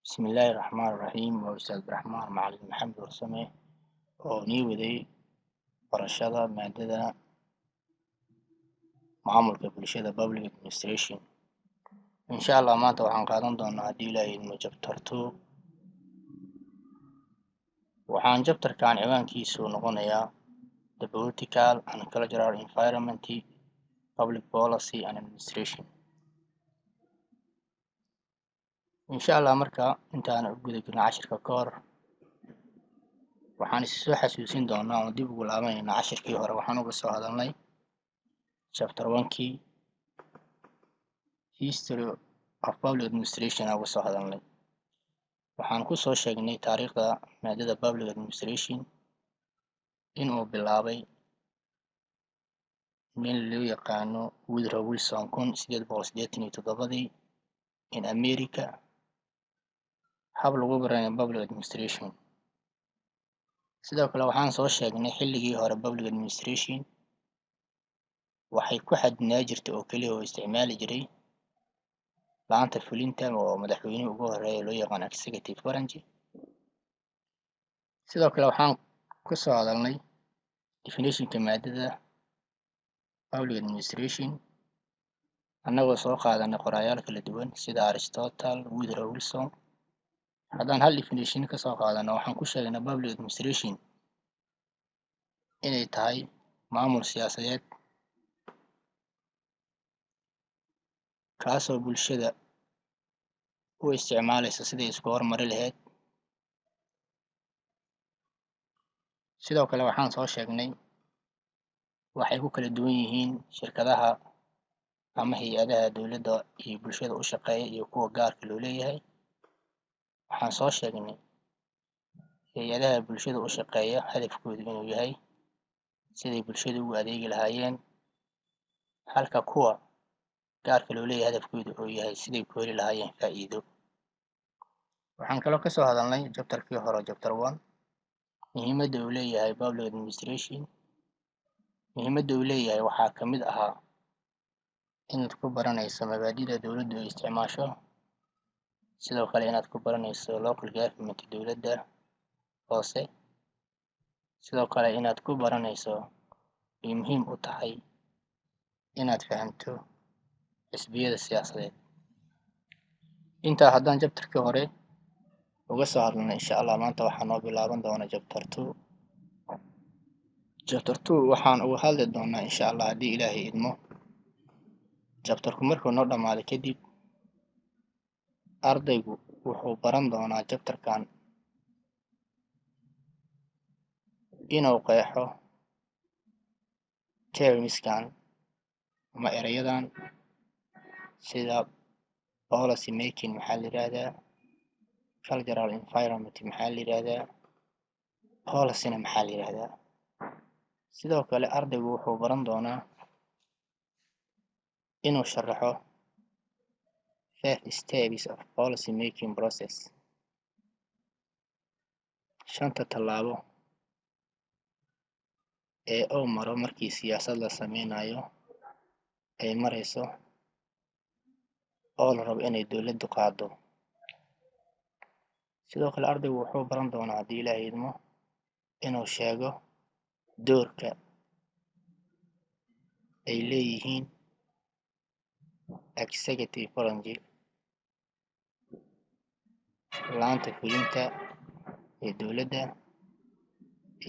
Bismillaahi Raxmaani Raxiim. Waa Ustaad Abdiraxmaan Macalin Maxamed Warsame oo nii waday barashada maadada maamulka bulshada, Public Administration. Insha Allah maanta waxaan qaadan doonaa, haddii Ilaahay idmo, chapter 2. Waxaan chapterkan ciwaankiisu noqonayaa The Political and Cultural Environment, Public Policy and Administration. Insha Allah marka intaan u guda gelin cashirka ka hor, waxaan is soo xasuusin doonaa oo dib ugu laabanayna cashirkii hore. Waxaan uga soo hadalnay chapter 1-kii History of Public Administration aan uga soo hadalnay. Waxaan ku soo sheegnay taariikhda maadada Public Administration inuu bilaabay nin loo yaqaano Woodrow Wilson 1887-dii in America, hab lagu baranayo Public Administration. Sidoo kale waxaan soo sheegnay xilligii hore Public Administration waxay ku xadidnaa jirtay oo keliya oo isticmaali jiray laanta fulinta oo madaxweynuhu ugu horeeya, loo yaqaano executive branch. Sidoo kale waxaan ku soo hadalnay definitionka maadada Public Administration, annagoo soo qaadanay qoraayaal kala duwan sida Aristotle, Woodrow Wilson. Haddaan hal definition ka soo qaadano, waxaan ku sheegnay Public Administration inay tahay maamul siyaasadeed kaasoo bulshada u isticmaalaysa siday isku hormari lahayd. Sidoo kale waxaan soo sheegnay waxay ku kala duwan yihiin shirkadaha ama hay-adaha dowladda iyo bulshada u shaqeeya iyo kuwa gaarka loo leeyahay. Waxaan soo sheegnay hay-adaha bulshada u shaqeeya hadafkoodu inuu yahay siday bulshada ugu adeegi lahaayeen, halka kuwa gaarka loo leeyahay hadafkoodu uu yahay siday ku heli lahaayeen faa'iido. Waxaan kaloo kasoo hadalnay chapterkii hore, chapter 1, muhiimadda uu leeyahay Public Administration. Muhiimadda uu leeyahay waxaa kamid ahaa inaad ku baranayso mabaadi'da dowladdu ay isticmaasho, sidoo kale inaad ku baranayso local government, dowladda hoose, sidoo kale inaad ku baranayso ay muhiim u tahay inaad fahamto xisbiyada siyaasadeed. Intaa haddaan chapterkii hore uga soo hadalnay, insha Allah maanta waxaa noo bilaaban doona chapter 2. Chapter 2 waxaan uga hadli doonaa, insha Allah haddii Ilaahay idmo, chapterku markuu noo dhamaado kadib, ardaygu wuxuu baran doonaa chapterkan inuu qeexo termskan ama erayadan, sida policy making maxaa la yihahdaa, cultural environment maxaa la yihahdaa, policyna maxaa la yihahdaa. Sidoo kale ardaygu wuxuu baran doonaa inuu sharaxo five steps of policy making process, shanta tallaabo ee uu maro markii siyaasad la sameynayo ay marayso oo la rabo inay dowladdu qaado. Sidoo kale ardaygu wuxuu baran doonaa, haddii Ilaahay idmo, inuu sheego doorka ay leeyihiin executive branch, laanta fulinta ee dowladda,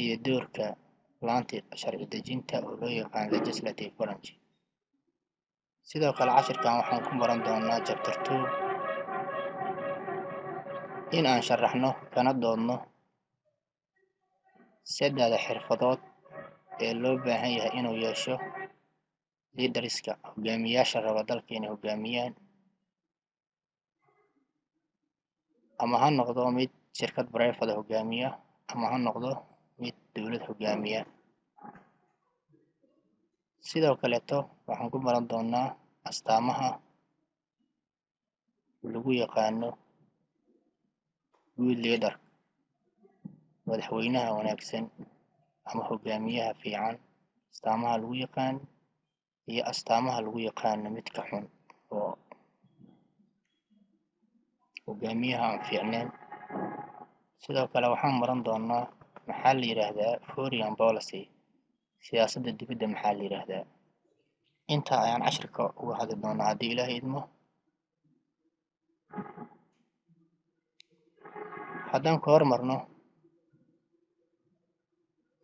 iyo doorka laanta sharci dejinta oo loo yaqaan legislative branch. Sidoo kale cashirkan waxaan ku baran doonaa chapter 2 in aan sharaxno kana doodno saddexda xirfadood ee loo baahan yahay inuu yeesho leaderska, hogaamiyaasha raba dalka inay hogaamiyaan, ama ha noqdo mid shirkad private hogaamiya ama ha noqdo mid dowlad hogaamiya. Sidoo kaleeto waxaan ku baran doonaa astaamaha lagu yaqaano good leader, madaxweynaha wanaagsan ama hogaamiyaha fiican, astaamaha lagu yaqaan iyo astaamaha lagu yaqaano midka xun. Oo Hogaamiyaha aan fiicneyn. Sidoo kale waxaan baran doonaa maxaa la yiraahdaa foreign policy, siyaasadda dibadda maxaa la yiraahdaa. Intaa ayaan cashirka uga hadli doonaa haddii Ilaahay idmo. Haddaan ku hormarno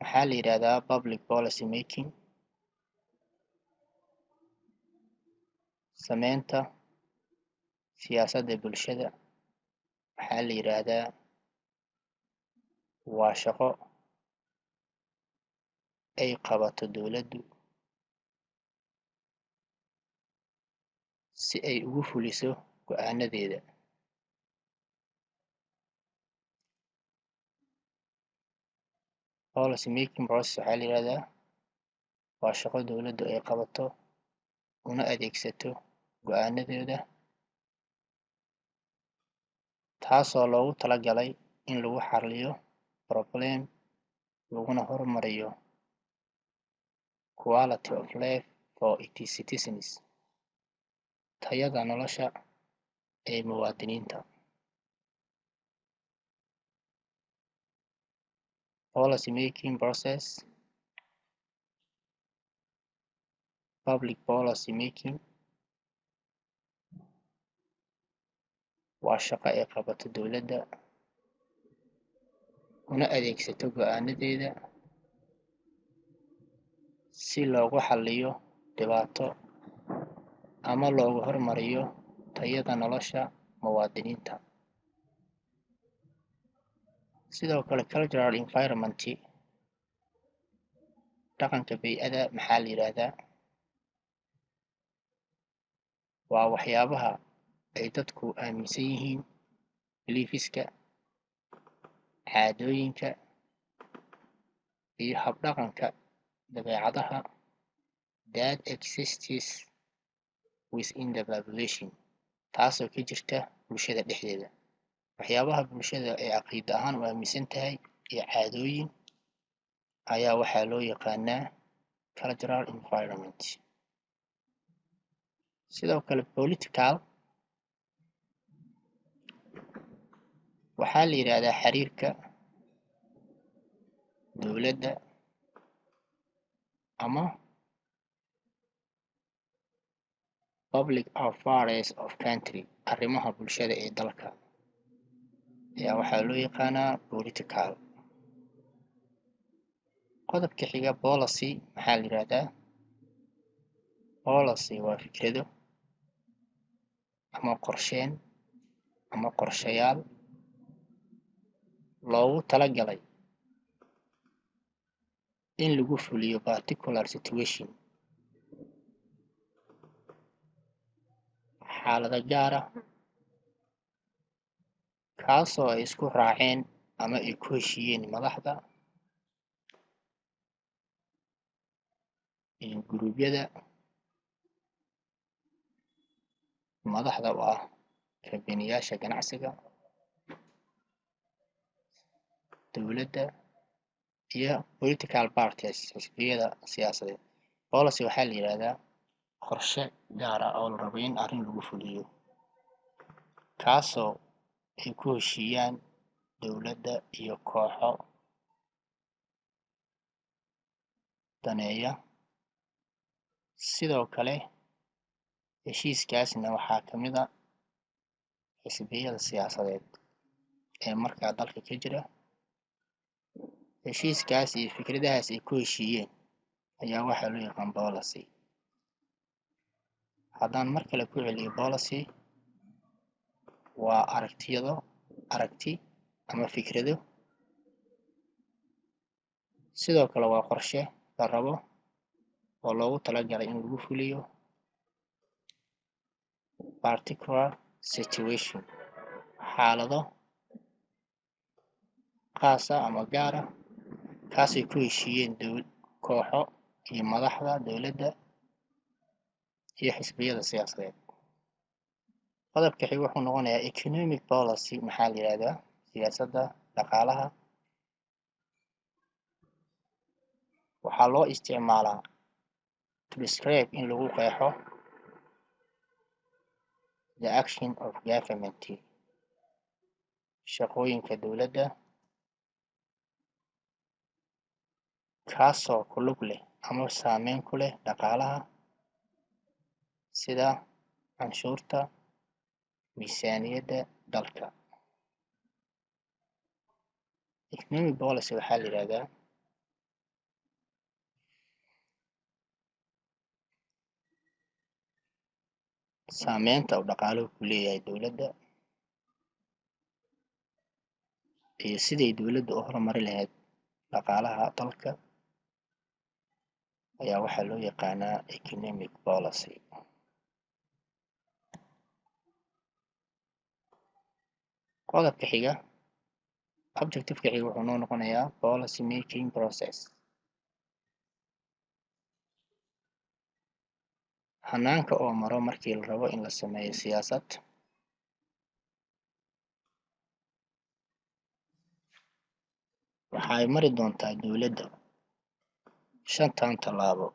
maxaa la yiraahdaa public policy making, sameynta siyaasadda bulshada maxaa la yiraahdaa? Waa shaqo ay qabato dowladdu si ay ugu fuliso go'aanadeeda. Policy making process waxaa la yiraahdaa waa shaqo dowladdu ay qabato una adeegsato go'aanadeeda, taasoo loogu talagalay in lagu xalliyo problem laguna horumariyo quality of life for its citizens, tayada nolosha ee muwaadiniinta. Policy making process, public policy making waa shaqo ay qabato dowladda una adeegsato go'aanadeeda si loogu xalliyo dhibaato ama loogu horumariyo tayada nolosha muwaadiniinta. Sidoo kale cultural environment, dhaqanka bey'ada maxaa la yiraahdaa? Waa waxyaabaha ay dadku aaminsan yihiin, beliefs-ka, caadooyinka iyo habdhaqanka dabeecadaha that exists within the population, taasoo ka jirta bulshada dhexdeeda. Waxyaabaha bulshada ay caqiida ahaan u aaminsan tahay iyo caadooyin ayaa waxaa loo yaqaanaa cultural environment. Sidoo kale political waxaa la yiraahdaa xiriirka dowladda ama public affairs of country, arrimaha bulshada ee dalka ayaa waxaa loo yaqaanaa political. Qodobka xiga, policy maxaa la yiraahdaa? Policy waa fikrado ama qorsheen ama qorshayaal loogu talagalay in lagu fuliyo particular situation, xaalado gaar ah, kaasoo ay isku raaceen ama ay ku heshiiyeen madaxda iyo guruubyada madaxda u ah kambaniyaasha ganacsiga, dowladda iyo political parties, xisbiyada siyaasadeed. Policy waxaa la yiraahdaa qorshe gaar ah oo la rabo in arrin lagu fuliyo, kaasoo ay ku heshiiyaan dowladda iyo kooxo daneeya. Sidoo kale heshiiskaasna waxaa kamid ah xisbiyada siyaasadeed ee markaa dalka ka jira. Heshiiskaas iyo fikradahaas ay ku heshiiyeen ayaa waxaa loo yaqaan policy. Haddaan mar kale ku celiyo, policy waa aragtiyado, aragti ama fikrado. Sidoo kale waa qorshe la rabo oo loogu talagalay in lagu fuliyo particular situation, xaalado khaas ah ama gaar ah, kaasay ku heshiiyeen kooxo iyo madaxda dowladda iyo xisbiyada siyaasadeed. Qodobka xiga wuxuu noqonayaa economic policy maxaa la yiraahdaa? Siyaasadda dhaqaalaha waxaa loo isticmaalaa to describe, in lagu qeexo, the action of government. Shaqooyinka dowladda kaasoo ku lug leh ama saameyn ku leh dhaqaalaha, sida canshuurta, miisaaniyadda dalka. Economic policy waxaa la yidhahdaa saameynta uu dhaqaaluhu ku leeyahay dowladda iyo siday dowladda u horumari lahayd dhaqaalaha dalka ayaa waxaa loo yaqaanaa economic policy. Qodobka xiga, objectiveka xiga, wuxuu noo noqonayaa policy making process, hanaanka oo maro markii la rabo in la sameeyo siyaasad. Waxay mari doontaa dowladda shantan tallaabo.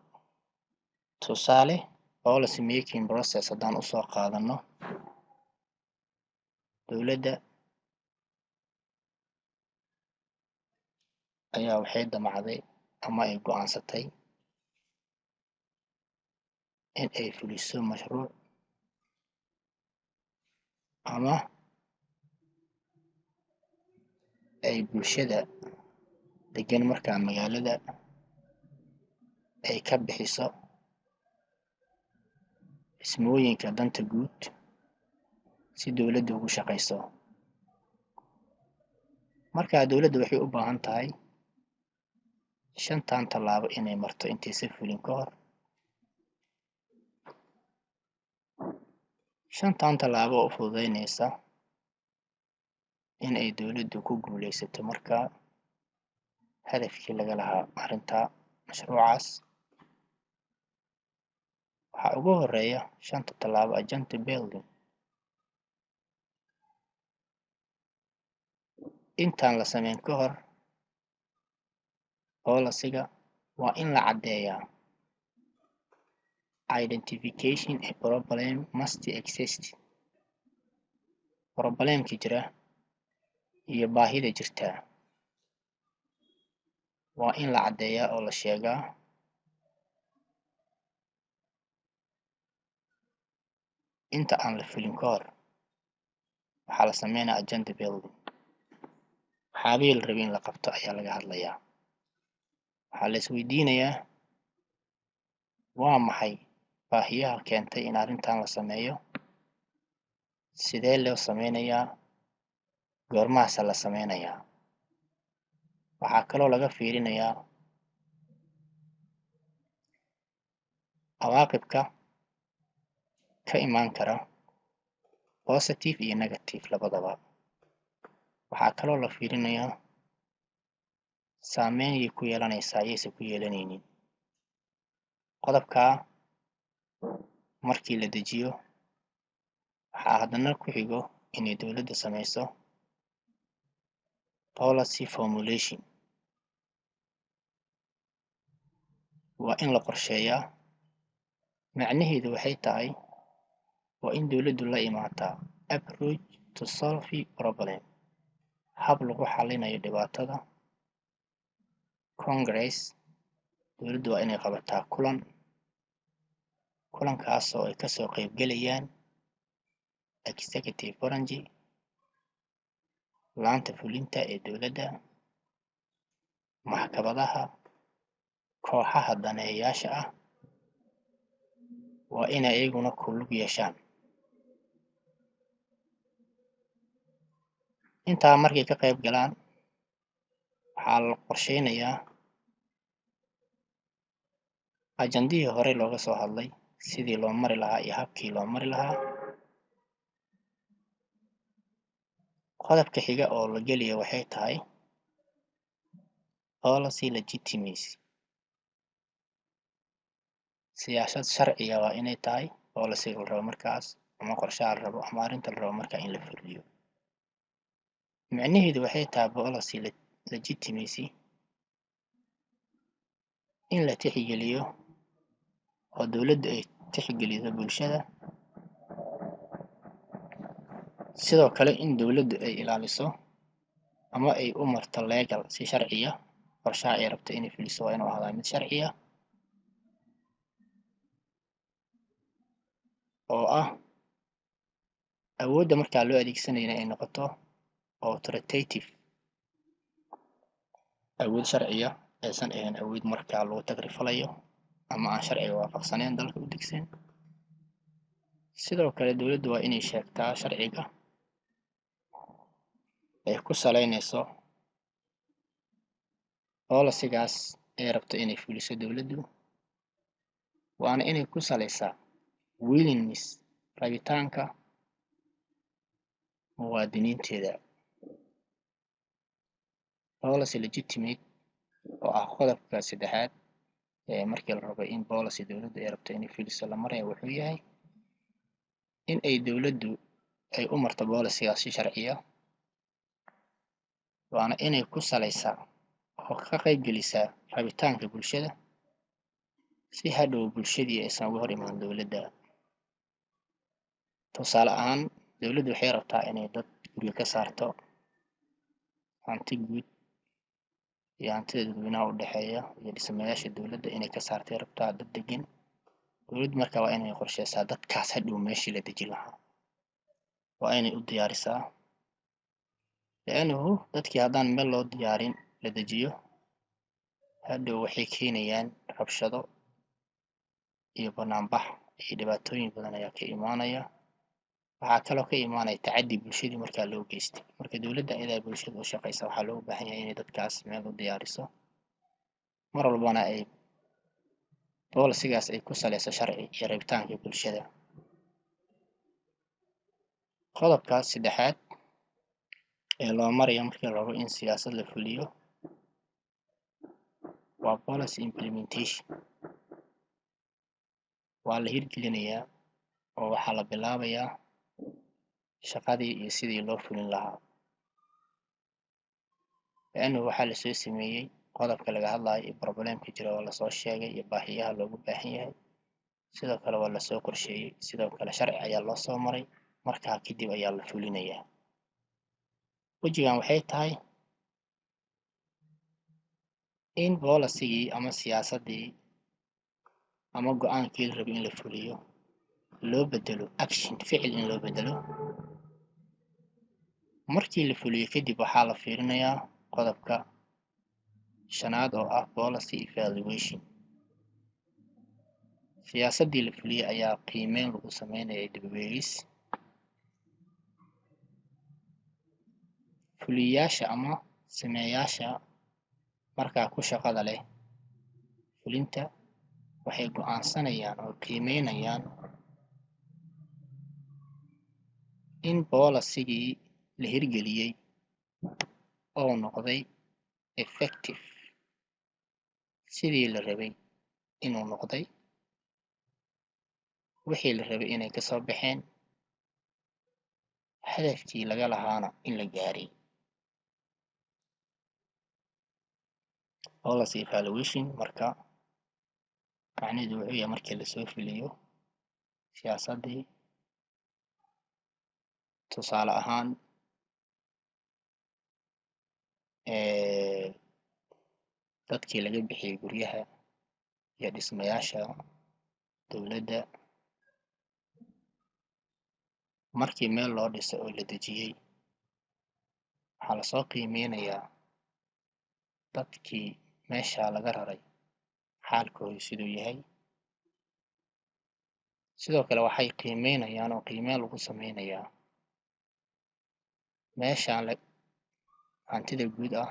Tusaale, policy making process haddaan usoo qaadano, dowladda ayaa waxay damacday ama ay go'aansatay in ay fuliso mashruuc ama ay bulshada degan markaa magaalada ay ka bixiso dhismooyinka danta guud si dowladda ugu shaqayso. Markaa dowladda waxay u baahan tahay shantan tallaabo inay marto intaysan fulin ka hor. Shantan tallaabo oo u fududeynaysa in ay dowladdu ku guuleysato markaa hadafkii laga lahaa arrinta mashruucaas. Waxaa ugu horeeya shanta tallaabo agenda building. Intaan la sameyn ka hor policy-ga waa in la caddeeyaa. Identification a problem must exist. Problemka jira iyo baahida jirta waa in la caddeeyaa oo la sheegaa. Inta aan la fulin ka hor waxaa la sameynaa agenda building. Waxyaabihii la rabay in la qabto ayaa laga hadlayaa. Waxaa la isweydiinayaa, waa maxay baahiyaha keentay in arrintan la sameeyo? Sidee loo sameynayaa? Goormahaase la sameynayaa? Waxaa kaloo laga fiirinayaa cawaaqibka ka imaan kara, positive iyo negative labadaba. Waxaa kaloo la fiirinayaa saameyn ku yeelanaysaa yaysan ku yeelanaynin. Qodobkaa markii la dejiyo, waxaa haddana ku xigo inay dowladda sameyso policy formulation. Waa in la qorsheeyaa. Macnaheedu waxay tahay waa in dowladdu la imaataa approach to solve problem, hab lagu xalinayo dhibaatada. Congress, dowladdu waa inay qabataa kulan, kulankaasoo ay kasoo qeybgelayaan executive branch, laanta fulinta ee dowladda, maxkamadaha, kooxaha daneeyayaasha ah. Waa inay iyaguna ku lug yeeshaan. Intaa markay ka qayb galaan, waxaa la qorsheynayaa ajandihii horey looga soo hadlay, sidii loo mari lahaa iyo habkii loo mari lahaa. Qodobka xiga oo la geliya waxay tahay policy legitimacy. Siyaasad sharciga waa inay tahay policy la rabo markaas ama qorshaha la rabo ama arrinta la rabo markaa in la fuliyo. Micnaheedu waxay tahay policy legitimacy in la tixgeliyo oo dowladdu ay tixgeliso bulshada, sidoo kale in dowladdu ay ilaaliso Ama ay u marto legal, si sharciya. Qorshaha ay rabto inay fuliso waa inuu ahaadaa mid sharciya oo ah awoodda markaa loo adeegsanayna ay noqoto authoritative, awood sharciya, aysan ahayn awood markaa lagu tagrifalayo ama aan sharciga waafaqsaneyn dalka u degsan. Sidoo kale dowladdu waa inay sheegtaa sharciga ay ku saleynayso policy-gaas ay rabto inay fuliso dowladdu, waana inay ku saleysaa willingness, rabitaanka muwaadiniinteeda. Policy legitimate oo ah qodobka saddexaad ee markii la rabo in policy dowladdu ay rabto inay fuliso la maraya, wuxuu yahay in ay dowladdu ay u marto policy-gaas si sharciya, waana inay ku saleysaa oo ka qayb gelisaa rabitaanka bulshada, si hadhow bulshadii aysan uga hor imaan dowladda. Tusaale ahaan, dowladdu waxay rabtaa inay dad guriga ka saarto, hanti guud iyo hantida dadweynaha u dhexeeya iyo dhismayaasha dowladda inay ka saartay rabtaa dad degan. Dowladdu marka waa inay qorsheysaa dadkaas hadhow meeshii la dejin lahaa, waa inay u diyaarisaa, li'annahu dadkii haddaan meel loo diyaarin la dejiyo, hadhow waxay keenayaan rabshado iyo banaanbax iyo dhibaatooyin badan ayaa ka imaanaya. Waxaa kaloo ka imaanaya tacaddi bulshadii markaa loo geystay. Marka dowladda ayadaa bulshada u shaqeysa, waxaa looga baahan yahay inay dadkaas meel u diyaariso, mar walbana ay policy-gaas ay ku saleyso sharci iyo rabitaanka bulshada. Qodobka saddexaad ee loo marayo markii la rabo in siyaasad la fuliyo waa policy implementation. Waa la hirgelinayaa oo waxaa la bilaabayaa shaqadii iyo sidii loo fulin lahaa, li'annahu waxaa lasoo sameeyey qodobka laga hadlayo iyo problem-ka jira waa lasoo sheegay iyo baahiyaha loogu baahan yahay. Sidoo kale waa lasoo qorsheeyey, sidoo kale sharci ayaa loo soo maray. Markaa kadib ayaa la fulinayaa. Wejigan waxay tahay in policy-gii ama siyaasaddii ama go'aankii la rabay in la fuliyo loo bedelo action, ficil in loo bedelo. Markii la fuliyo kadib, waxaa la fiirinayaa qodobka shanaad oo ah policy evaluation. Siyaasaddii la fuliyey ayaa qiimeyn lagu sameynaya, dib u eegis. Fuliyayaasha ama sameeyaasha markaa ku shaqada leh fulinta waxay go'aansanayaan oo qiimeynayaan in policy-gii la hirgeliyey oo noqday effective, sidii la rabay inuu noqday, wixii la rabay inay kasoo baxeen, hadafkii laga lahaana in la gaaray. Policy evaluation marka macnaheedu wuxuu yahay markii lasoo fuliyo siyaasaddii, tusaale ahaan dadkii laga bixiyey guryaha iyo dhismayaasha dowladda, markii meel loo dhiso oo la dejiyey, waxaa lasoo qiimeynayaa dadkii meesha laga raray xaalkoodu siduu yahay. Sidoo kale waxay qiimeynayaan oo qiimeyn lagu sameynayaa meeshaan la hantida guud ah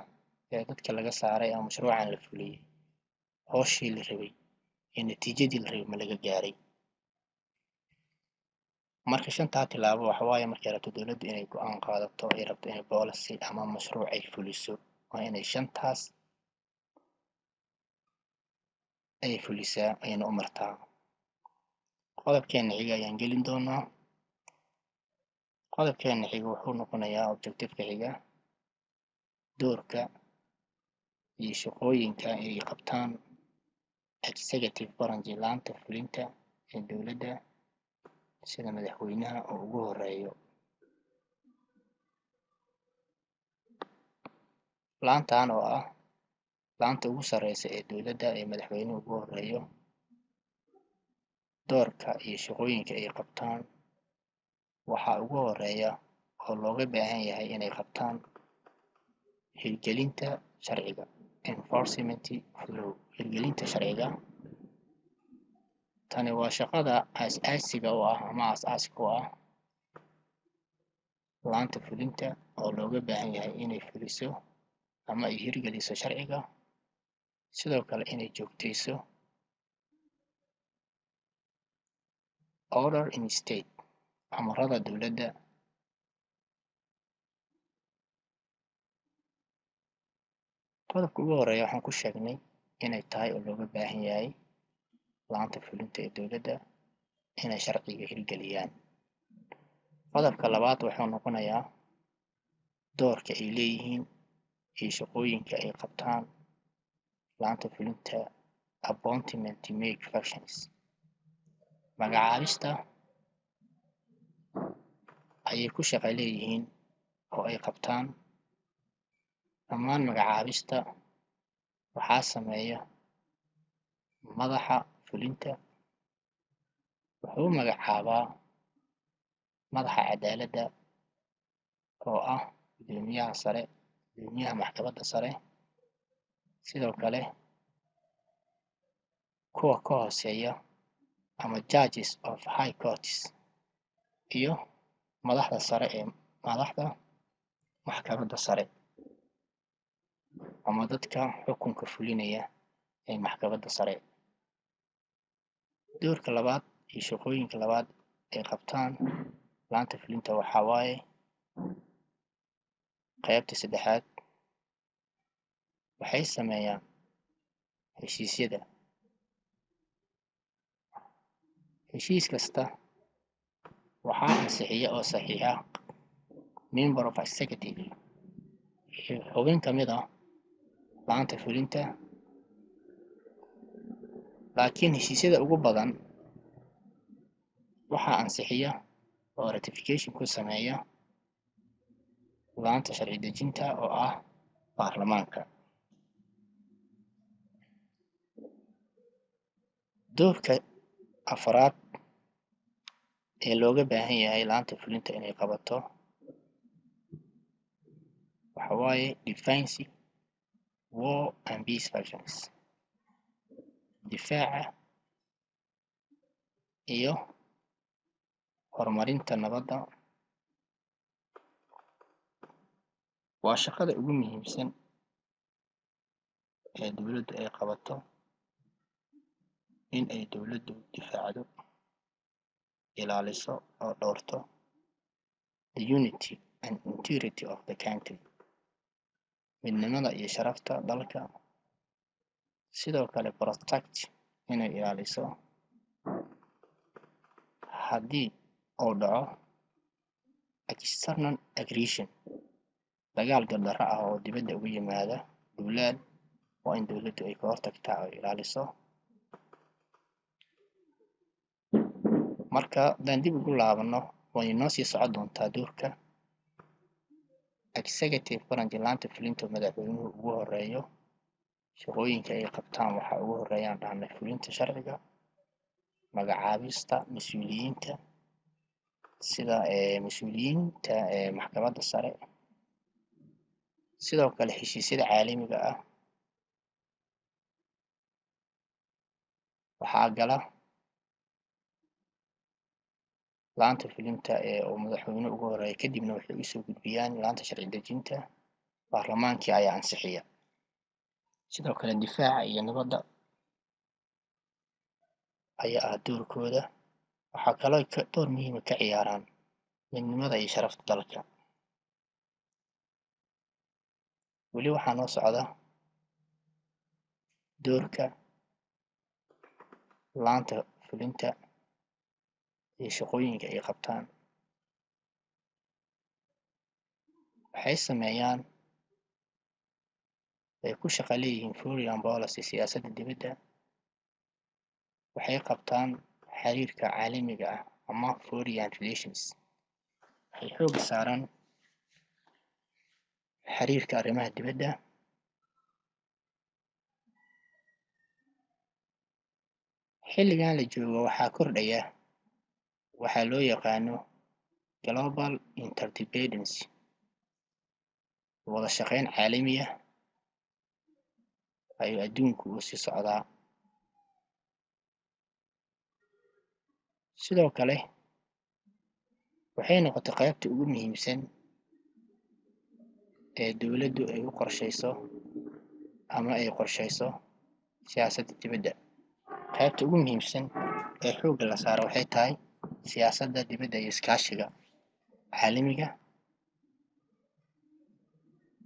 ee dadka laga saaray ama mashruucan la fuliyey, hooshii la rabay iyo natiijadii la rabay ma laga gaaray. Marka shantaa tilaabo waxa waaye markay rabto dowladdu inay go'aan qaadato, ay rabto inay policy ama mashruuc ay fuliso, waa inay shantaas ay fulisaa ayna u martaa. Qodobkeena xiga ayaan gelin doonaa. Qodobkeena xiga wuxuu noqonayaa objective-ka xiga: doorka iyo shaqooyinka ay qabtaan executive branch, laanta fulinta ee dowladda, sida madaxweynaha oo ugu horeeyo. Laantan oo ah laanta ugu sareysa ee dowladda ee madaxweynuhu ugu horeeyo, doorka iyo shaqooyinka ay qabtaan waxaa ugu horeeya oo looga baahan yahay inay qabtaan hirgelinta sharciga, enforcement of law, hirgelinta sharciga. Tani waa shaqada aas-aasiga u ah ama aas-aaska u ah laanta fulinta oo looga baahan yahay inay fuliso ama ay hirgeliso sharciga, sidoo kale inay joogteyso order in state, amarada dowladda. Qodobka ugu horeeya waxaan ku sheegnay inay tahay oo looga baahan yahay laanta fulinta ee dowladda inay sharciga hirgeliyaan. Qodobka labaad wuxuu noqonayaa doorka ay leeyihiin iyo shaqooyinka ay qabtaan laanta fulinta, appointment make functions, magacaabista ayay ku shaqo leeyihiin oo ay qabtaan. Dhammaan magacaabista waxaa sameeya madaxa fulinta. Wuxuu magacaabaa madaxa cadaaladda oo ah gudoomiyaha sare, gudoomiyaha maxkamadda sare, sidoo kale kuwa ka hooseeya ama judges of high courts iyo madaxda sare ee madaxda maxkamadda sare ama dadka xukunka fulinaya ee maxkamadda sare. Doorka labaad iyo shaqooyinka labaad ay qabtaan laanta fulinta waxaa waaye qaybta saddexaad, waxay sameeyaan heshiisyada. Heshiis kasta waxaa ansixiya oo saxiixa member of executive, xubin ka mid ah laanta fulinta, laakiin heshiisyada ugu badan waxaa ansixiya oo ratification ku sameeya laanta sharci dejinta oo ah baarlamaanka. Doorka afraad ee looga baahan yahay laanta fulinta inay qabato waxa waaye defense, war and peace functions, difaaca iyo horumarinta nabadda. Waa shaqada ugu muhiimsan ee dowladdu ay qabato, in ay dowladdu difaacdo, ilaaliso oo dhowrto the unity and integrity of the country, midnimada iyo sharafta dalka. Sidoo kale protect, inay ilaaliso haddii uu dhaco external aggression, dagaal gardarro ah oo dibadda uga yimaada duulaan, waa in dowladdu ay ka hortagtaa oo ilaaliso. Marka haddaan dib ugu laabano, way noo sii socon doontaa doorka executive branch, laanta fulinta madaxweynuhu ugu horeeyo. Shaqooyinka ay qabtaan waxaa ugu horeeyaan dhahnay fulinta sharciga, magacaabista mas-uuliyiinta sida mas-uuliyiinta maxkamadda sare, sidoo kale heshiisyada caalamiga ah waxaa gala laanta fulinta ee uu madaxweynuhu ugu horeeyo, kadibna waxay usoo gudbiyaan laanta sharci dejinta, baarlamaankii ayaa ansixiya. Sidoo kale difaaca iyo nabadda ayaa ah doorkooda. Waxaa kaloo door muhiima ka ciyaaraan midnimada iyo sharafta dalka. Weli waxaa noo socda doorka laanta fulinta iyo shaqooyinka ay qabtaan. Waxay sameeyaan ay ku shaqa leeyihiin foreign policy, siyaasadda dibadda. Waxay qabtaan xiriirka caalamiga ah ama foreign relations. Waxay xooga saaraan xiriirka arrimaha dibadda. Xilligan la joogo waxaa kordhaya waxaa loo yaqaano global interdependence, wada shaqeyn caalami ah ayuu adduunku u sii socdaa. Sidoo kale waxay noqotay qaybta ugu muhiimsan ee dowladdu ay u qorsheyso ama ay qorsheyso siyaasadda dibadda. Qaybta ugu muhiimsan ee xoogga la saaro waxay tahay siyaasadda dibadda iyo iskaashiga caalamiga.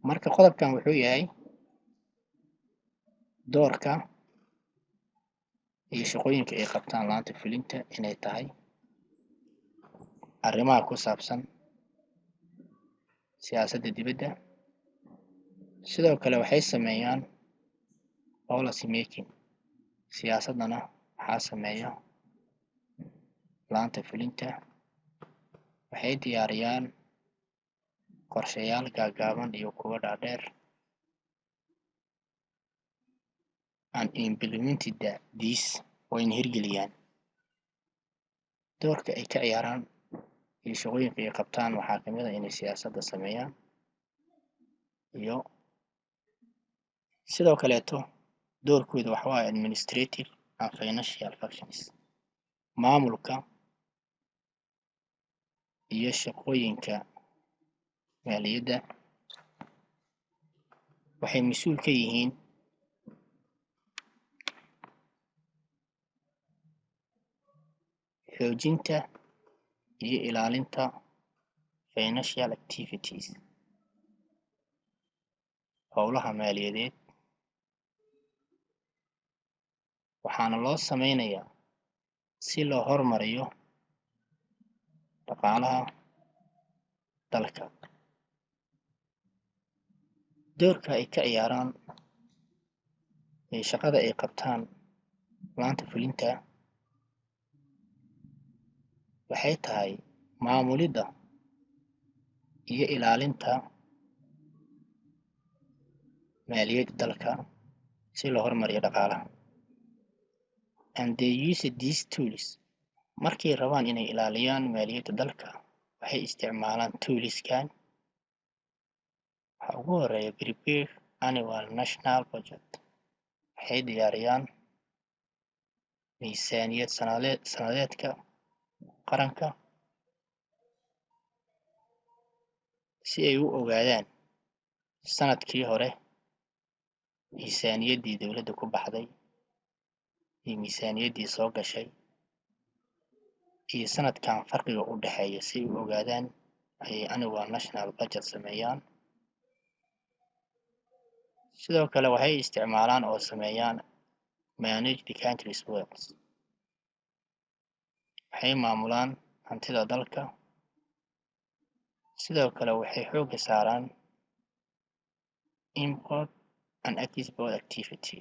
Marka qodobkan wuxuu yahay doorka iyo shaqooyinka ay qabtaan laanta fulinta inay tahay arrimaha ku saabsan siyaasadda dibadda. Sidoo kale waxay sameeyaan policy making, siyaasaddana waxaa sameeya laanta fulinta. Waxay diyaariyaan qorshayaal gaagaaban iyo kuwo dhaadheer and implemented these, wayna hirgeliyaan. Doorka ay ka ciyaaraan iyo shaqooyinka ay qabtaan waxaa kamid ah inay siyaasadda sameeyaan, iyo sidoo kaleeto doorkooda waxa waaye administrative and financial functions, maamulka iyo shaqooyinka maaliyadda. Waxay mas-uul ka yihiin xoojinta iyo ilaalinta financial activities, howlaha maaliyadeed. Waxaana loo sameynayaa si loo horumariyo dhaqaalaha dalka. Doorka ay ka ciyaaraan ee shaqada ay qabtaan laanta fulinta waxay tahay maamulidda iyo ilaalinta maaliyadda dalka si loo horumariyo dhaqaalaha. And they use these tools, markay rabaan inay ilaaliyaan maaliyadda dalka waxay isticmaalaan toolskan. Waxaa ugu horeeya prepare annual national budget, waxay diyaariyaan miisaaniyad sanadeedka qaranka si ay u ogaadaan sanadkii hore miisaaniyaddii dowladda ku baxday iyo miisaaniyaddii soo gashay iyo sanadkan farqiga u dhexeeya, si ay u ogaadaan ayay annual national budget sameeyaan. Sidoo kale waxay isticmaalaan oo sameeyaan manage the country's wealth, waxay maamulaan hantida dalka. Sidoo kale waxay xoogga saaraan import and export activity,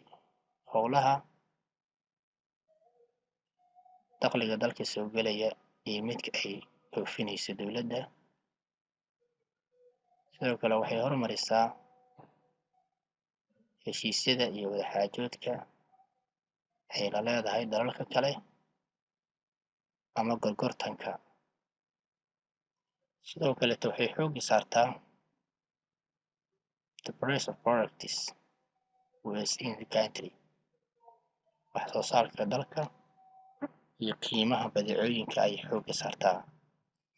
howlaha dakhliga dalka soo gelaya iyo midka ay dhoofinayso dowladda. Sidoo kale waxay horumarisaa heshiisyada iyo wadaxaajoodka ay la leedahay dalalka kale ama gorgortanka. Sidoo kaleeto waxay xoogga saartaa the price of products within the country, wax soo saarka dalka iyo qiimaha badeecooyinka ayay xoogga saartaa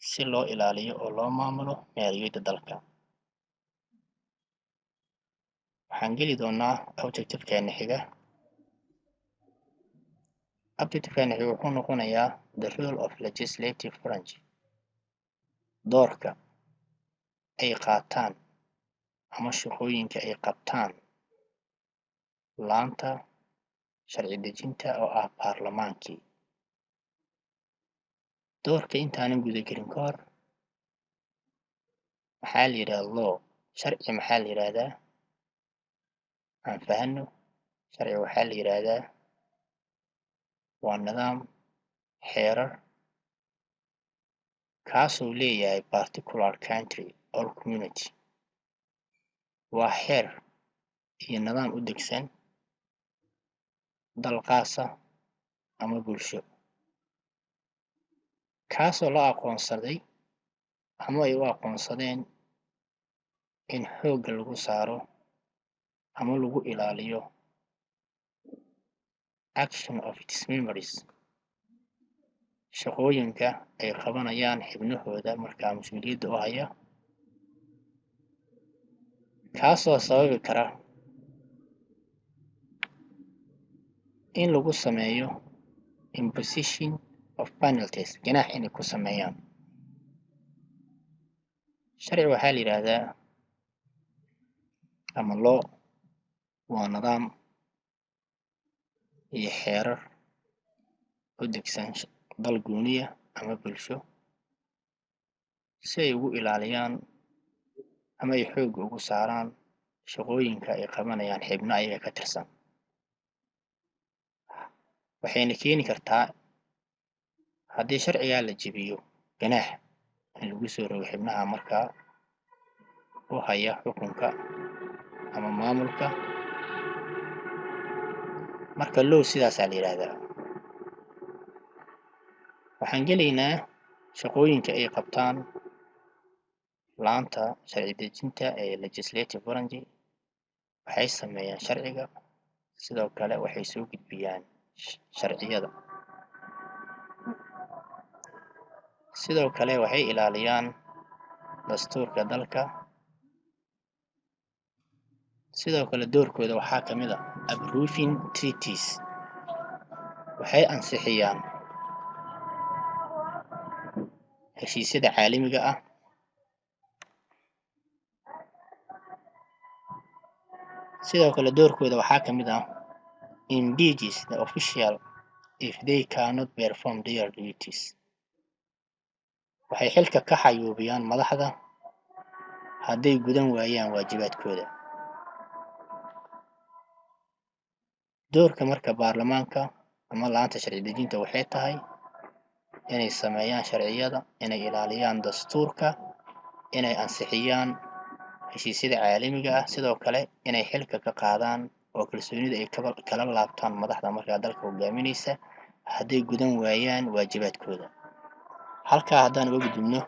si loo ilaaliyo oo loo maamulo maaliyadda dalka. Waxaan geli doonaa objectivekeena xiga. Objectivekeena xiga wuxuu noqonayaa the role of legislative branch, doorka ay qaataan ama shaqooyinka ay qabtaan laanta sharci dejinta oo ah baarlamaankii. Doorka intaanan guda gelin ka hor, maxaa la yidhahdaa law? Sharci maxaa la yidhahdaa? Aan fahano. Sharci waxaa la yidhaahdaa waa nidaam xeerar kaasoo leeyahay particular country or community. Waa xeer iyo nidaam u degsan dal qaasa Ama bulsho, kaasoo la aqoonsaday ama ay u aqoonsadeen in xoogga lagu saaro ama lagu ilaaliyo action of its members, shaqooyinka ay qabanayaan xubnahooda markaa mas-uuliyadda u haya, kaasoo sababi kara in lagu sameeyo imposition of penalties, ganaax inay ku sameeyaan. Sharci waxaa la yidhaahdaa ama law waa nidaam iyo xeerar u degsan dal gooniya ama bulsho si ay ugu ilaaliyaan ama ay xoogga ugu saaraan shaqooyinka ay qabanayaan xubno ayaga ka tirsan. Waxayna keeni kartaa haddii sharcigaa la jebiyo ganaax in lagu soo rogo xubnaha markaa u haya xukunka ama maamulka. Marka law sidaasaa la yidhaahdaa. Waxaan gelaynaa shaqooyinka ay qabtaan laanta sharci dejinta ee legislative branch. Waxay sameeyaan sharciga, sidoo kale waxay soo gudbiyaan sharciyada, sidoo kale waxay ilaaliyaan dastuurka dalka. Sidoo kale doorkooda waxaa ka mid ah approving treaties, waxay ansixiyaan heshiisyada caalamiga ah. Sidoo kale doorkooda waxaa ka mid ah impeaches the official if they cannot perform their duties, waxay xilka ka xayuubiyaan madaxda hadday gudan waayaan waajibaadkooda. Doorka marka baarlamaanka ama laanta sharci dejinta waxay tahay inay sameeyaan sharciyada, inay ilaaliyaan dastuurka, inay ansixiyaan heshiisyada caalamiga ah, sidoo kale inay xilka ka qaadaan oo kalsoonida ay kala laabtaan madaxda markaa dalka hogaaminaysa hadday gudan waayaan waajibaadkooda. Halkaa haddaan uga gudubno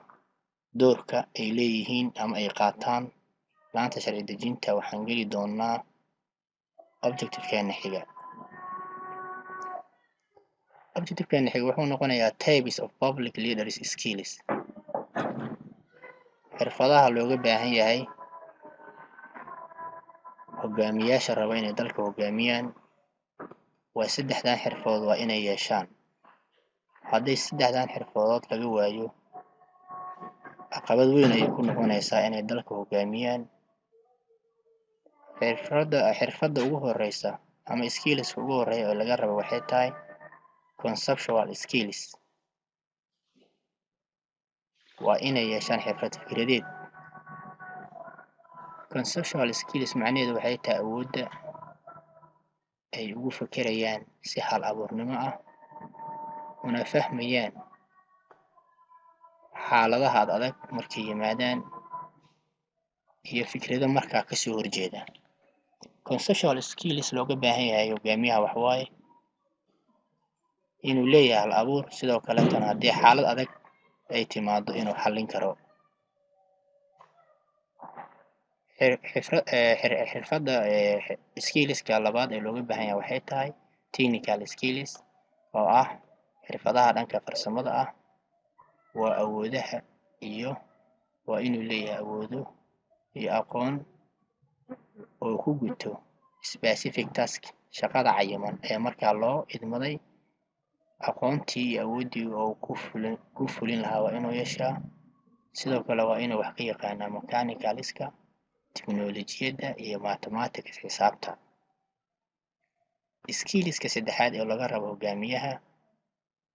doorka ay leeyihiin ama ay qaataan laanta sharci dejinta, waxaan geli doonaa objectivekeena xiga. Objectivekeena xiga wuxuu noqonayaa types of public leaders skills, xirfadaha looga baahan yahay hogaamiyaasha raba inay dalka hogaamiyaan. Waa saddexdan xirfadood waa inay yeeshaan. Hadday saddexdan xirfadood laga waayo, caqabad weyn ayay ku noqonaysaa inay dalka hogaamiyaan. Xirfadda ugu horeysa ama skillska ugu horeeya oo laga rabo waxay tahay conceptual skills, waa inay yeeshaan xirfad fikradeed. Conceptual skills macnaheedu waxay tahay awoodda ay ugu fekerayaan si hal abuurnimo ah una fahmayaan xaaladaha ad adag markay yimaadaan iyo fikrado markaa kasoo horjeeda. Conceptual skills looga baahan yahay hogaamiyaha waxawaaye inuu leeyahay hal abuur, sidoo kaleetana haddii xaalad adag ay timaado inuu xallin karo. Xirfadda skillska labaad ee looga baahan yahay waxay tahay technical skills, oo ah xirfadaha dhanka farsamada ah. Waa awoodaha iyo waa inuu leeyahay awoodo iyo aqoon oo ku guto specific task, shaqada cayiman ee markaa loo idmaday. Aqoontii iyo awooddii oo ku fulin lahaa waa inuu yeeshaa. Sidoo kale waa inuu wax ka yaqaanaa mechanicalska, tiknoolajiyadda iyo mathematics, xisaabta. Skillska saddexaad ee laga rabo hogaamiyaha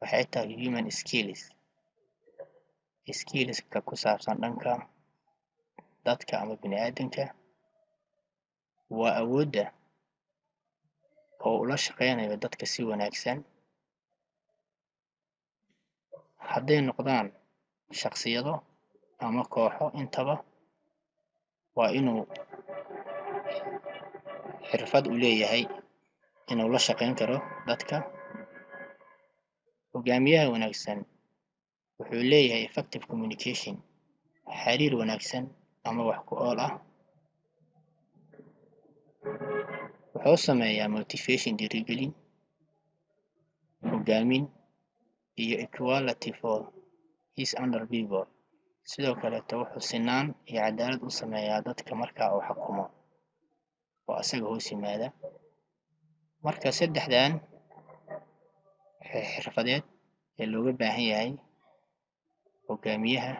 waxay tahay human skills, skillska ku saabsan dhanka dadka ama bini'aadanka. Waa awoodda oo ula shaqeynayo dadka si wanaagsan, hadday noqdaan shaqsiyado ama kooxo intaba. Waa inuu xirfad u leeyahay inuu la shaqeyn karo dadka. Hogaamiyaha wanaagsan wuxuu leeyahay effective communication, xiriir wanaagsan ama wax ku ool ah. Wuxuu sameeyaa motivation, dhiirigelin, hogaamin iyo equality for his under people. Sidoo kaleeto wuxuu sinaan iyo cadaalad u sameeyaa dadka markaa uu xukumo oo asaga hoos yimaada. Marka saddexdan xirfadeed ee looga baahan yahay hogaamiyaha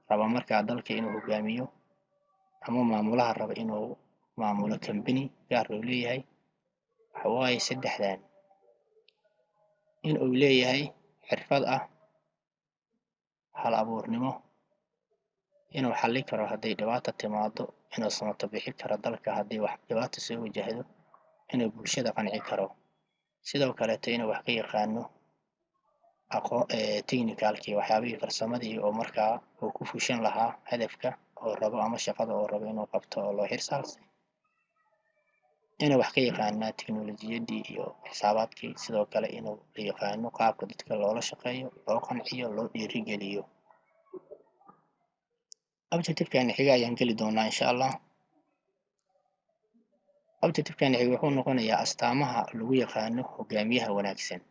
raba markaa dalka inuu hogaamiyo ama maamulaha raba inuu maamulo company gaar loo leeyahay, waxa waaye saddexdan: in uu leeyahay xirfad ah hal abuurnimo, inuu xallin karo hadday dhibaato timaado, inuu samato bixin karo dalka haddii wax dhibaato soo wajahdo, inuu bulshada qanci karo, sidoo kaleeto inuu wax ka yaqaano aqoon technicalkii, waxyaabihii farsamadii oo markaa uu ku fushan lahaa hadafka oo rabo ama shaqada oo rabo inuu qabto oo loo xilsaarsay, inuu wax ka yaqaanaa teknolojiyadii iyo xisaabaadkii, sidoo kale inuu yaqaano qaabka dadka loola shaqeeyo, loo qanciyo, loo dhiirigeliyo. Objectivekan xiga ayaan geli doonaa, insha Allah. Objectivekan xiga wuxuu noqonayaa astaamaha lagu yaqaano hogaamiyaha wanaagsan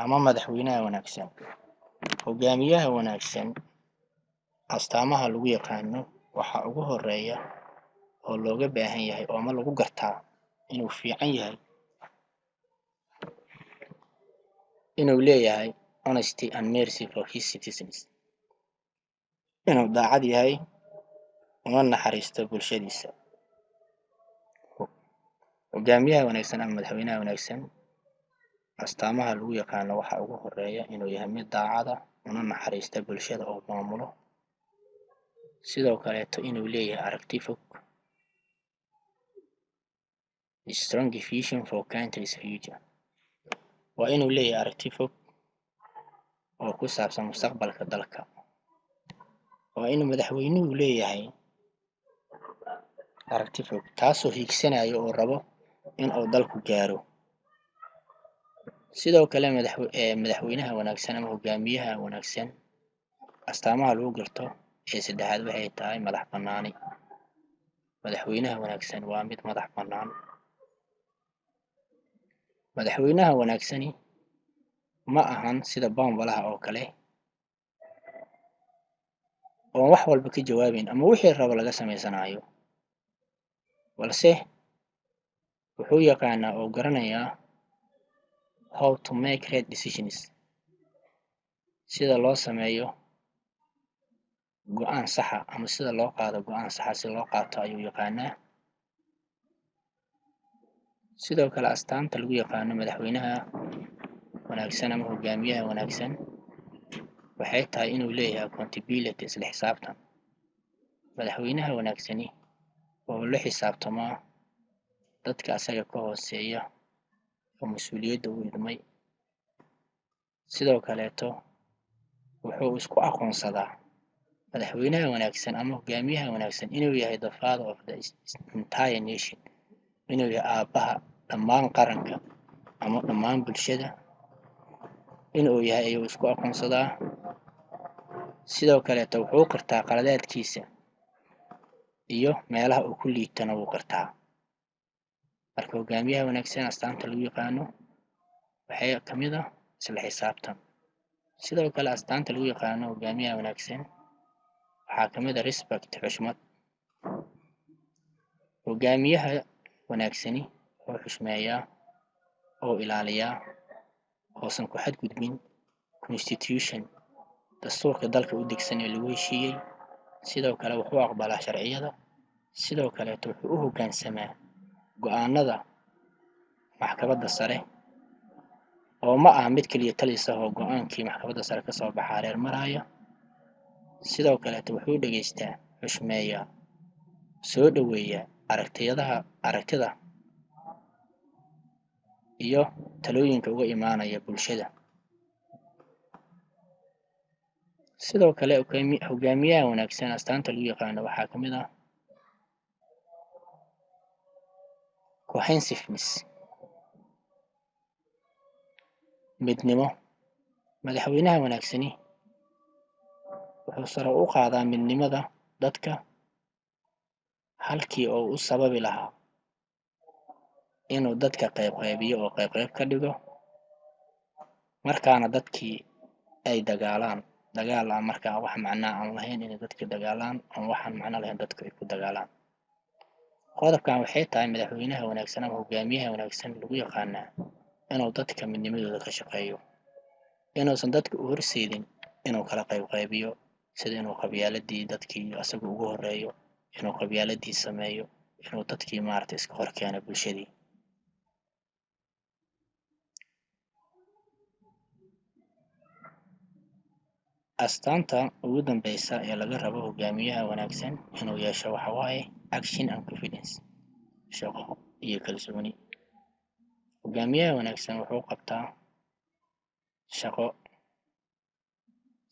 ama madaxweynaha wanaagsan. Hogaamiyaha wanaagsan astaamaha lagu yaqaano waxaa ugu horeeya oo looga baahan yahay oo ama lagu gartaa inuu fiican yahay inuu leeyahay honesty and mercy for his citizens, inuu daacad yahay una naxariisto bulshadiisa. Hogaamiyaha wanaagsan ama madaxweynaha wanaagsan astaamaha lagu yaqaano waxaa ugu horeeya inuu yahay mid daacada una naxariista bulshada oo maamulo. Sidoo kaleeto inuu leeyahay aragti fog, strong vision for country's future. Waa inuu leeyahay aragti fog oo ku saabsan mustaqbalka dalka. Waa inuu madaxweynuhu leeyahay aragti fog, taasoo hiigsanayo oo rabo in uu dalku gaaro. Sidoo kale madaxweynaha wanaagsan ama hogaamiyaha wanaagsan astaamaha lagu garto ee saddexaad waxay tahay madax banaani. Madaxweynaha wanaagsan waa mid madax bannaan. Madaxweynaha wanaagsani ma ahan sida bombalaha oo kale oon wax walba ka jawaabeyn ama wixii rabo laga sameysanayo, balse wuxuu yaqaanaa oo garanayaa how to make right decisions, sida loo sameeyo go'aan saxa ama sida loo qaado go'aan saxa, si loo qaato ayuu yaqaanaa. Sidoo kale astaanta lagu yaqaano madaxweynaha wanaagsan ama hogaamiyaha wanaagsan waxay tahay inuu leeyahay accountability, isla xisaabtan. Madaxweynaha wanaagsani oo la xisaabtamaa dadka asaga ka hooseeya oo mas'uuliyadda u idmay. Sidoo kaleeto wuxuu isku aqoonsadaa madaxweynaha wanaagsan ama hogaamiyaha wanaagsan inuu yahay the father of the entire nation, inuu yahay aabbaha dhammaan qaranka ama dhammaan bulshada inuu yahay ayuu isku aqoonsadaa. Sidoo kaleeto wuxuu qirtaa qaladaadkiisa iyo meelaha uu ku liitana wuu qirtaa. Marka hogaamiyaha wanaagsan astaanta lagu yaqaano waxay kamid ah isla xisaabtan. Sidoo kale astaanta lagu yaqaano hogaamiyaha wanaagsan waxaa kamid ah respect, xushmad. Hogaamiyaha wanaagsani wuxuu xushmeeyaa oo ilaaliyaa oosan ku xadgudbin constitution, dastuurka dalka u degsan ee lagu heshiiyey. Sidoo kale wuxuu aqbalaa sharciyada. Sidoo kaleeto wuxuu u hoggaansamaa go'aanada maxkamadda sare, oo ma aha mid keliya talis ah oo go'aankii maxkamadda sare kasoo baxaa reer maraya. Sidoo kaleeto wuxuu dhegeystaa, xushmeeyaa, soo dhoweeyaa aragtiyadaha, aragtida iyo talooyinka uga imaanaya bulshada. Sidoo kale hogaamiyaha wanaagsan astaanta lagu yaqaano waxaa kamid ah cohesiveness. Midnimo. Madaxweynaha wanaagsani wuxuu sare u qaadaa midnimada dadka halkii oo u sababi lahaa inuu dadka qayb qaybiyo oo qayb qayb ka dhigo, markaana dadkii ay dagaalaan, dagaal aan markaa wax macnaa aan lahayn, inay dadka dagaalaan ama waxaan macno lahayn dadku ay ku dagaalaan. Qodobkan waxay tahay madaxweynaha wanaagsan ama hogaamiyaha wanaagsan lagu yaqaanaa inuu dadka midnimadooda ka shaqeeyo, inuusan dadka u horseedin inuu kala qayb qaybiyo, sida inuu qabyaaladii dadkii asaga ugu horeeyo, inuu qabyaaladii sameeyo, inuu dadkii maaragtay iska horkeeno bulshadii. Astaanta ugu dambeysa ee laga rabo hogaamiyaha wanaagsan inuu yeesho waxa waaye action and confidence, shaqo iyo kalsooni. Hogaamiyaha wanaagsan wuxuu qabtaa shaqo,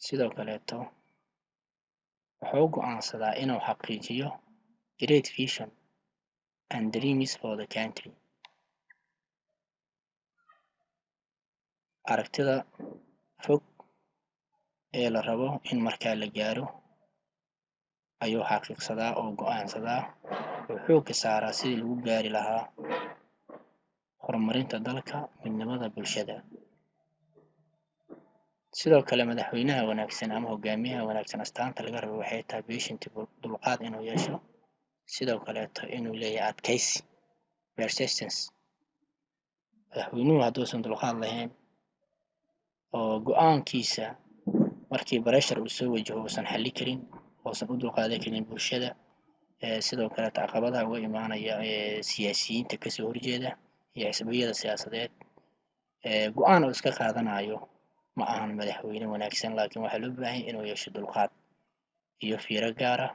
sidoo kaleeto wuxuu go'aansadaa inuu xaqiijiyo great vision and dreams for the country. Aragtida fog ee la rabo in markaa la gaaro ayuu xaqiiqsadaa oo go'aansadaa, wuxuu xoogga saaraa sidii lagu gaari lahaa horumarinta dalka, midnimada bulshada. Sidoo kale madaxweynaha wanaagsan ama hogaamiyaha wanaagsan astaanta laga rabo waxay tahay patient, dulqaad inuu yeesho, sidoo kaleeto inuu leeyahay adkaysi, persistence. Madaxweynuhu hadduusan dulqaad lahayn oo go'aankiisa markii pressure uu soo wajaho uusan xalli karin, uusan u dulqaadan karin bulshada, sidoo kaleeto caqabadaha uga imaanaya siyaasiyiinta kasoo horjeeda iyo xisbiyada siyaasadeed, go'aan uu iska qaadanayo, ma ahan madaxweyne wanaagsan. Laakiin waxaa loo baahan yahay inuu yeesho dulqaad iyo fiiro gaar ah.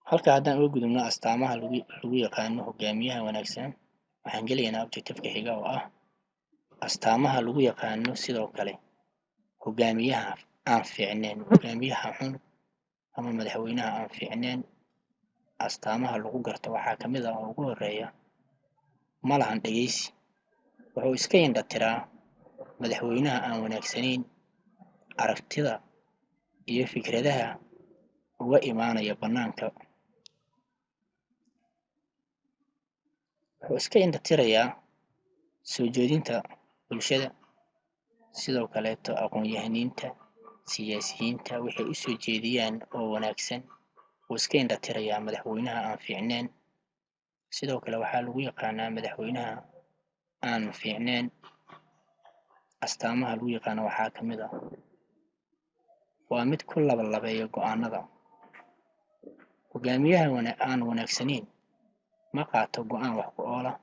Halka haddaan uga gudubno astaamaha lagu yaqaano hogaamiyaha wanaagsan, waxaan gelaynaa objective-ka xiga oo ah astaamaha lagu yaqaano sidoo kale hogaamiyaha aan fiicneyn, hogaamiyaha xun ama madaxweynaha aan fiicneyn. Astaamaha lagu garto waxaa kamid ah oo ugu horeeya, ma lahan dhegeysi. Wuxuu iska indha tiraa madaxweynaha aan wanaagsanayn aragtida iyo fikradaha uga imaanaya banaanka. Wuxuu iska indha tirayaa soo jeedinta bulshada, sidoo kaleeto aqoon-yahaniinta, siyaasiyiinta waxay u soo jeediyaan oo wanaagsan wuu iska indha tirayaa madaxweynaha aan fiicneyn. Sidoo kale waxaa lagu yaqaanaa madaxweynaha aan fiicneyn, astaamaha lagu yaqaano waxaa kamid ah waa mid ku labalabeeya go'aanada. Hogaamiyaha aan wanaagsanayn ma qaato go'aan wax ku ool ah.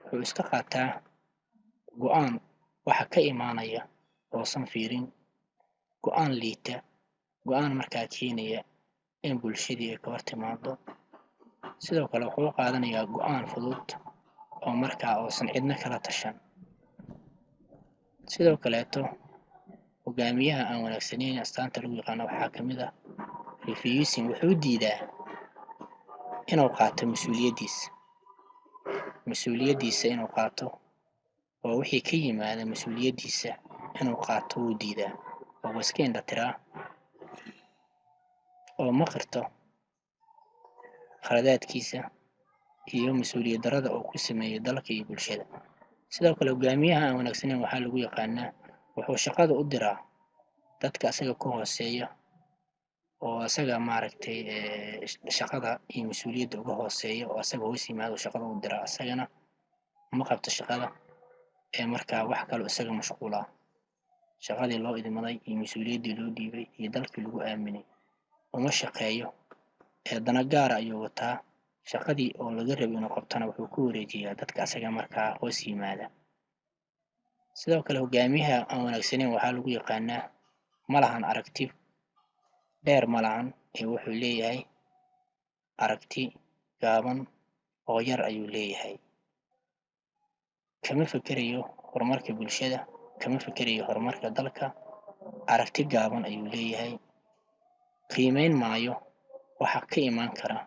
Wuxuu iska qaataa go'aan waxa ka imaanaya oosan fiirin, go'aan liita, go'aan markaa keenaya in bulshadii ay ka hor timaado. Sidoo kale wuxuu qaadanayaa go'aan fudud oo markaa uusan cidna kala tashan. Sidoo kaleeto hogaamiyaha aan wanaagsanayn astaanta lagu yaqaano waxaa kamid ah refusing, wuxuu diidaa inuu qaato mas'uuliyaddiisa, mas'uuliyaddiisa inuu qaato oo wixii ka yimaada mas'uuliyaddiisa inuu qaato wuu diidaa oo wuu iska indha tiraa oo ma qirto khaladaadkiisa iyo mas'uuliyad darrada uu ku sameeyay dalka iyo bulshada. Sidoo kale hogaamiyaha aan wanaagsanayn waxaa lagu yaqaanaa wuxuu shaqada u diraa dadka asaga ka hooseeya oo asaga maaragtay shaqada iyo mas'uuliyadda uga hooseeya oo asaga hoos yimaado shaqada u diraa, asagana ma qabto shaqada ee markaa wax kaloo isaga mashquulaa. Shaqadii loo idmaday iyo mas'uuliyaddii loo dhiibay iyo dalkii lagu aaminay uma shaqeeyo ee dana gaara ayuu wataa. Shaqadii oo laga rabay inuu qabtana wuxuu ku wareejiyaa dadka asaga markaa hoos yimaada. Sidoo kale hogaamiyaha aan wanaagsanayn waxaa lagu yaqaanaa ma lahan aragti dheer, ma lahan ee wuxuu leeyahay aragti gaaban oo yar ayuu leeyahay. Kama fekerayo horumarka bulshada, kama fekerayo horumarka dalka, aragti gaaban ayuu leeyahay. Qiimeyn maayo waxa ka imaan kara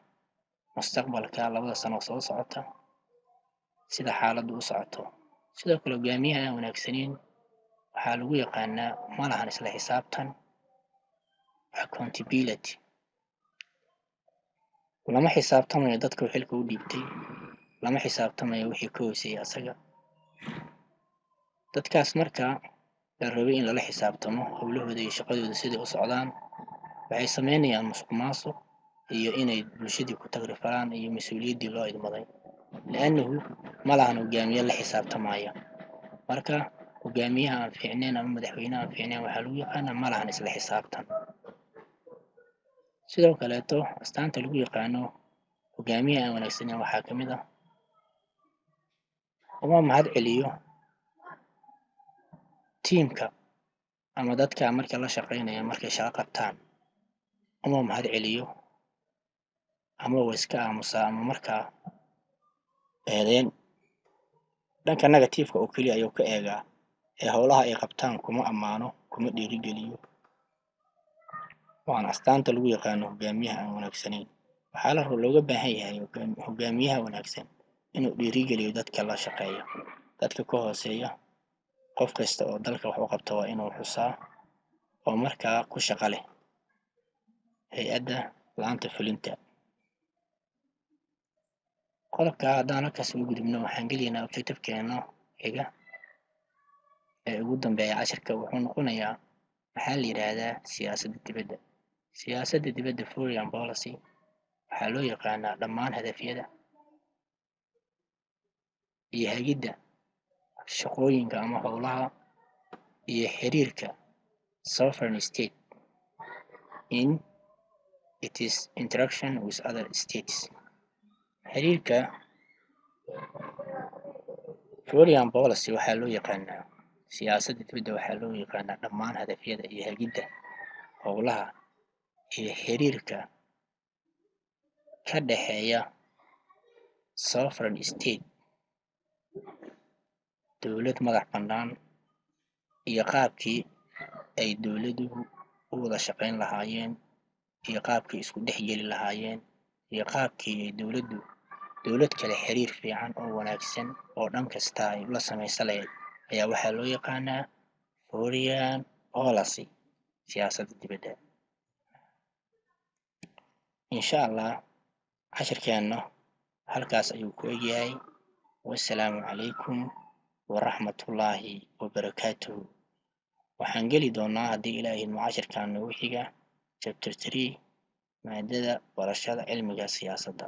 mustaqbalka 2 sano soo socota sida xaaladdu u socoto. Sidoo kale, hogaamiyaha aan wanaagsaneyn waxaa lagu yaqaanaa ma lahan isla xisaabtan, accountability. Lama xisaabtamayo dadka uu xilka u dhiibtay, lama xisaabtamayo wixii ka hooseeyay asaga. Dadkaas marka la rabay in lala xisaabtamo howlahooda iyo shaqadooda siday u socdaan, waxay sameynayaan musuq maasuq iyo inay bulshadii ku tagrifalaan iyo mas-uuliyaddii loo idmaday, liannahu ma lahan hogaamiye la xisaabtamaya. Marka hogaamiyaha aan fiicnayn ama madaxweynaha aan fiicnayn waxaa lagu yaqaanaa ma lahan isla xisaabtan. Sidoo kaleeto, astaanta lagu yaqaano hogaamiyaha aan wanaagsaneyn waxaa ka mid ah uma mahad celiyo tiimka ama dadka marka la shaqeynaya. Markay shaqo qabtaan uma mahad celiyo, ama waa iska aamusaa, ama markaa eedeyn dhanka negative-ka oo keliya ayuu ka eegaa ee howlaha ay qabtaan kuma ammaano, kuma dhiirigeliyo. Waana astaanta lagu yaqaano hogaamiyaha aan wanaagsanayn. Waxaa la looga baahan yahay hogaamiyaha wanaagsan inuu dhiirigeliyo dadka la shaqeeya, dadka ka hooseeya. Qof kasta oo dalka wax u qabta waa inuu xusaa oo markaa ku shaqo leh hay-adda la-aanta fulinta. Qodobka haddaan halkaas ugu gudubno, waxaan gelaynaa objective-keena xiga ee ugu dambeeya cashirka. Wuxuu noqonayaa: maxaa la yidhaahdaa siyaasadda dibadda? Siyaasadda dibadda, foreign policy, waxaa loo yaqaanaa dhammaan hadafyada iyo hagidda shaqooyinka ama howlaha iyo xiriirka sovereign state in its interaction with other states. Xiriirka foreign policy waxaa loo yaqaanaa, siyaasadda dibadda waxaa loo yaqaanaa dhammaan hadafyada iyo hagidda howlaha iyo xiriirka ka dhexeeya sovereign state, dowlad madax bannaan, iyo qaabkii ay dowladuhu u wada shaqeyn lahaayeen, iyo qaabkii isku dhex geli lahaayeen, iyo qaabkii ay dowladdu dowlad kale xiriir fiican oo wanaagsan oo dhan kasta ay ula samaysan lahayd ayaa waxaa loo yaqaanaa foreign policy, siyaasadda dibadda. Insha Allah, cashirkeenna halkaas ayuu ku egyahay. Wassalaamu calaykum waraxmatullaahi wabarakaatuhu. Waxaan geli doonaa, haddii Ilaahay idmo, cashirkan noogu xiga chapter 3, maadada barashada cilmiga siyaasadda.